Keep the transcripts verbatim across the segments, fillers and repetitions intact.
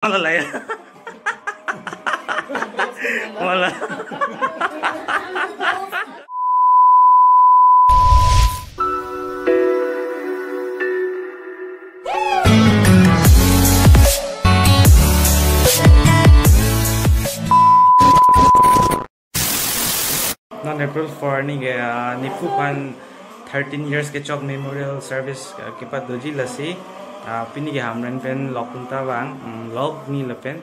Mala la ya. Mala. Non April four arni ke, ah, nephu aphan thirteen years kechok memorial service, ah, kepadoji, lasi, ah, pini ke Hamren pen lok unta vang, mm, lok ni lapen,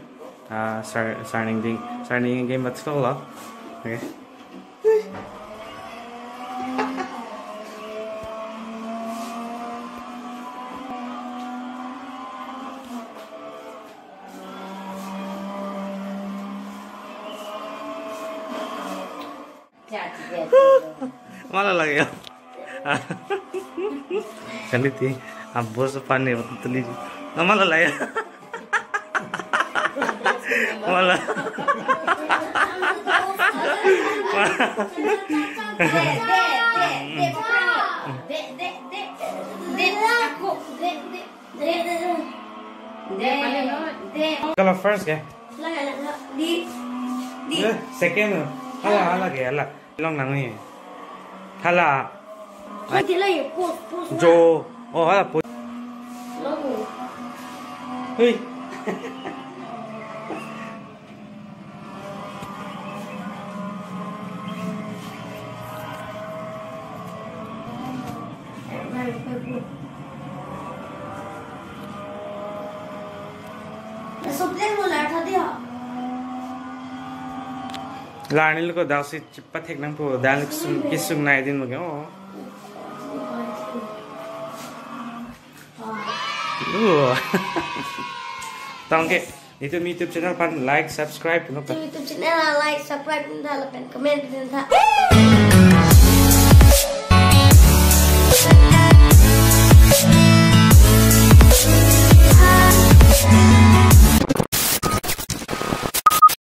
ah, sar, sarning ding, sarning game bat lo. Okay. Mala lagi ya. Kali ti, abos aphan ni betul ni. Mala lagi ya. Mala. Kalau first ya? Di, di. Eh, second. Hala, hala ke, hala. Long nang ni. Hala. Nanti lagi, pause, pause. Jo. Oh, hala pause. Long. Hei. Laso plate lo lar tha dia. Larni lo ko daksi chepathek nangpo, dal kesung, kesung nai din mo ke, oh. Uh. Tangke, netum YouTube channel aphan like, subscribe, no pa. YouTube channel like, subscribe, pin tha lapen comment pin tha.